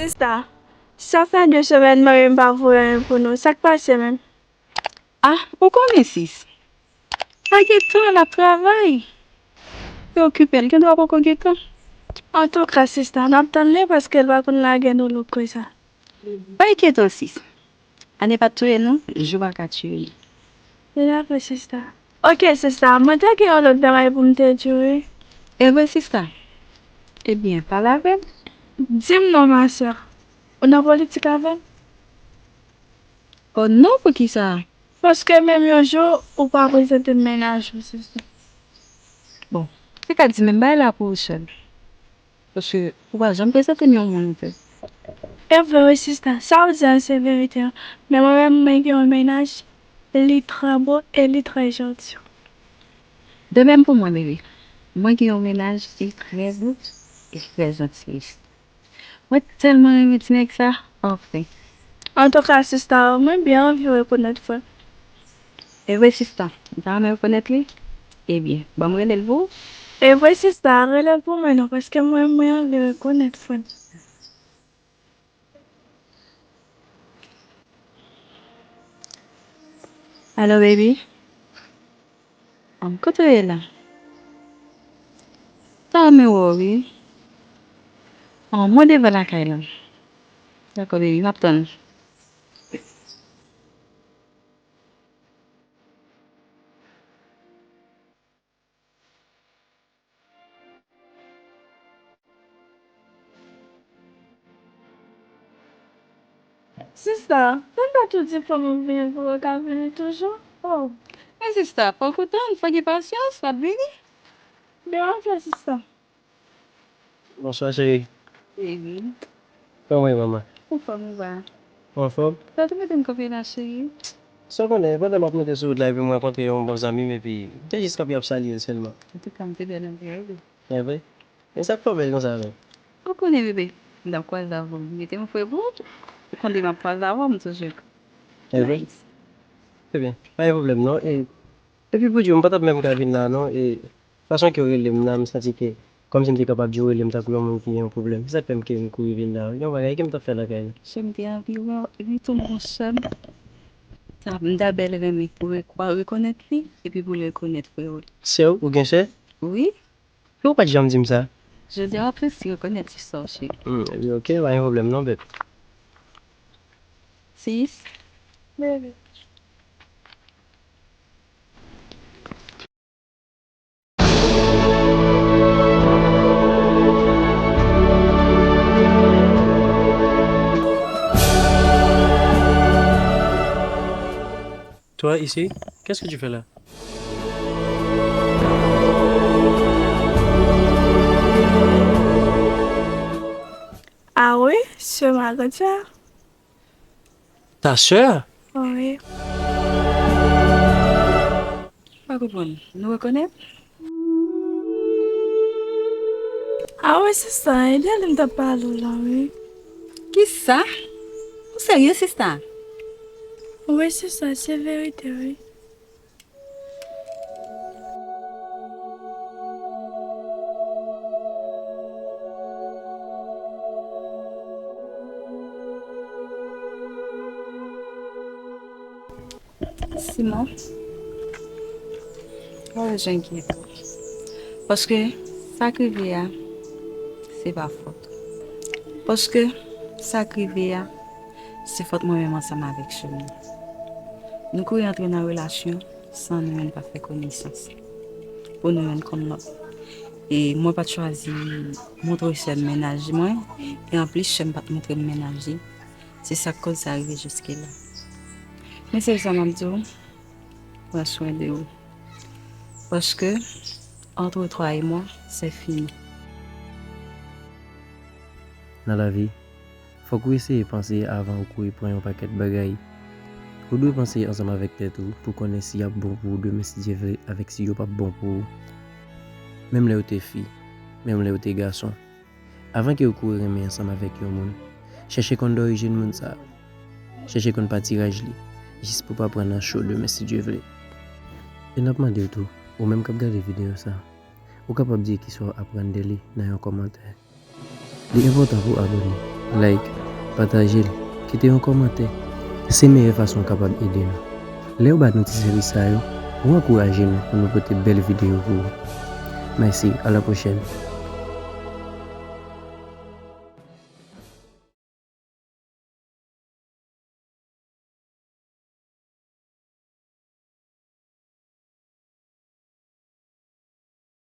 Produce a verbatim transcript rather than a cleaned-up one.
Sista, sa fè de semèn mari m pa voye anyen pou nou. Sa k pase menm? Ah, ou konnen, sis. Pa gen tan, l ap travay. Preokipe l, gen dwa poko gen tan. Antouka, sista, n ap tann li paske l pa konn lage nou louk konsa. Pa enkyete w, sis. Ane pa t touye nou, jou pa ka tiye nou. Se dakò, sista. Oke, sista, mwen te gen yon lòt bagay pou m te di w, wi. E vre, sista? Ebyen, pale avè m. Di m non, ma sè. Ou nan politik avè m? Oh non, poukisa? Paske menm yon jou, ou pa prezante m mennaj ou, sista. Bon, se ka di menm bagay la pou ou sèl. Paske ou pa janm prezante m yon moun vre. E vre wi, sista. Sa w di a se verite. Men mwen menm, mwen gen yon mennaj, li trè bo e li trè janti. De menm pou mwen, bebe. Mwen gen yon mennaj, li trè bo e trè janti. Mwen tèlman renmen ti nèg sa, anfen. Antouka, sista, mwen byen anvi rekonèt frè m. E vre, sista, ou ta renmen rekonèt li? Ebyen, ban m rele l pou ou. E vre, sista, rele l pou mwen non, paske mwen, mwen anvi rekonèt frè m. Alo, baby. An, kote w ye la? Ta renmen wè w, wi. An, mwen devan lakay la. Dakò, baby, m ap tann ou. Sista, tande w tou di fò m vini pou w ka vini toujou? Oh. Men sista, fòk ou tann, fò gen pasyans, l ap vini. Byen, anfen, sista. Bonswa, cheri. Baby. Kòman w ye, manman? Anfòm ou pa? Ou anfòm? Sa w te mete m kanpe la, cheri? Sa w konnen, pandan m ap monte sou wout la, epi m rankontre yon bon zanmi m, epi m te jis kanpe ap salye l sèlman. Antouka, m te bèl anpil, wi. E vre? Men sa k fè w bèl konsa menm? Ou konnen, bebe, m t ap kwaze avè w. M mete yon fre pou ou. Ou konnen m ap kwaze avè w, m toujou. E vre? Nice. Trè byen. Pa gen pwoblèm, non. E, epi pou di w, m pa t ap menm ka vin la, non. E, fason ke w rele m nan, m santi ke, kòmsi m te kapab di w rele m tankou yon moun ki gen yon pwoblèm. Se sa k fè m ke m kouri vin la. Yon bagay ke m t ap fè lakay la. Chè, m te anvi wè w, epi tou m gon sè m. Sa, m ta bèl renmen pou w re-, rekonèt li, epi pou l rekonèt frè w. Sè w? Ou gen sè? Wi. Pou ou pa t janm di m sa? Jodi a, w ap resi rekonèt istwa w, cheri. Hmm, ebyen, oke, pa gen pwoblèm non, bèb. Sis. Bebe. Toi ici, qu'est-ce que tu fais là? Ah oui, c'est ma grande sœur. Ta sœur? Oui. Pa konprann. Nou rekonèt? Ah oui, c'est ça. E de li m t ap pale w la, wi. Kisa? Ou serye, sista? Oui, c'est ça. C'est vérité, oui. Simon, pa bezwen enkyete w. Paske sa k rive a, se pa fòt ou. Paske sa k rive a, se fòt mwen menm ansanm avèk Chemou. Nou kouri antre nan relasyon san nou menm pa fè konesans. Pou nou youn konn lòt. E mwen pa t chwazi montre sè m mennaj mwen. E anplis, sè m pa t montre m mennaj li. Se sa k koz sa rive jiske la. Men sèl sa m ap di w, pran swen de ou. Paske, entre toi et moi, c'est fini. Nan lavi, fòk ou eseye panse avan ou kouri pran yon pakèt bagay. Ou dwe panse ansanm avèk tèt ou pou konnen si y ap bon pou ou demen, si Dye vle, avèk si yo p ap bon pou ou. Menm lè yo te fi, menm lè yo te gason. Avan ke ou kouri renmen ansanm avèk yon moun, chèche konn dorijin moun sa a. Chèche konn patiraj li, jis pou w pa pran nan cho demen, si Dye vle. E n ap mande w tou, ou menm k ap gade videyo sa a, ou kapab di kisa w aprann de li nan yon kòmantè. Li enpòtan pou w abòne, like, pataje l, kite yon kòmantè. Se meyè fason w kapab ede nou. Lè w ba nou ti sèvis sa yo, ou ankouraje nou pou nou pote bèl videyo pou ou. Mèsi, a la pwochèn.